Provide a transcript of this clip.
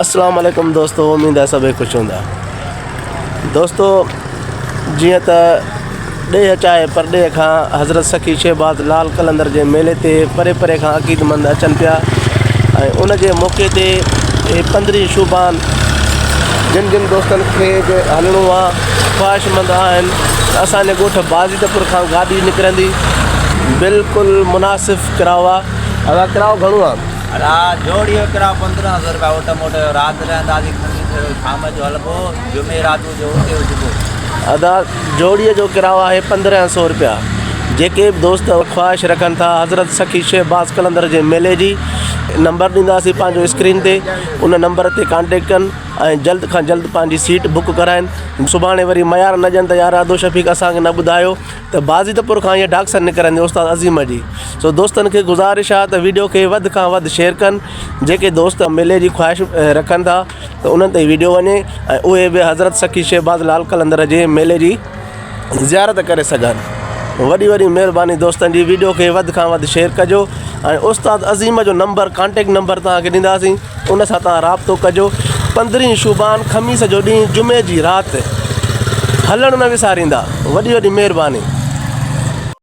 اسلام عليڪم دوستو اميد آهي سڀئي خوش هوندا دوستو جيئن ته ڏيهه چاهي پرڏيهه کان حضرت سخي شهباز لال قلندر جي ميلي تي پري پري کان عقيدمند اچن پيا ۽ ان جي موقعي تي هي پندرهين شعبان جن جن دوستن کي به هلڻو آ خواهشمند آهن ته اسان جي ڳوٺ بازيدپور کان گاڏي نڪرندي بلڪل مناسب ڪرايو آ ادا ڪرايو گهڻو آ ادا جوڙي جو ڪرايو 15 سو روپيا اوٽ موٽ جو رات رهنداسين خميس جو شام جو هلبو جمعي رات جو اتي هجبو. ادا جوڙي جو ڪرايو آهي 15 سو روپيا جيڪي به دوست خواهش رکن ٿا حضرت سخي شهباز قلندر جي ميلي جي نمبر ڏينداسين پنهنجو اسڪرين تي ان نمبر تي ڪانٽيڪٽ ڪن ۽ جلد کان جلد پنهنجي سيٽ بڪ ڪرائن سڀاڻي وري ميار نه ڏين ته يار ادو شفيق اسان کي نه ٻڌايو ته بازيدپور کان اها ڊاڪسن نڪرندي استاد عظيم جي سو دوستن کي گذارش آهي ته ويڊيو کي وڌ کان وڌ شيئر ڪن جيڪي دوست ميلي جي خواهش رکن ٿا ته انهن تائين ويڊيو وڃي ۽ اهي به حضرت سخي شهباز لال قلندر جي ميلي جي زيارت ڪري سگهن وڏي وڏي مهرباني دوستن جي ويڊيو کي وڌ کان وڌ شيئر ڪجو ۽ استاد عظيم جو نمبر ڪانٽيڪٽ نمبر توهان کي ڏينداسين ان سان توهان رابطو ڪجو. پندرهين شعبان خميس جو ڏينهن جمعي جي رات هلڻ نه وساريندا. وڏي وڏي مهرباني.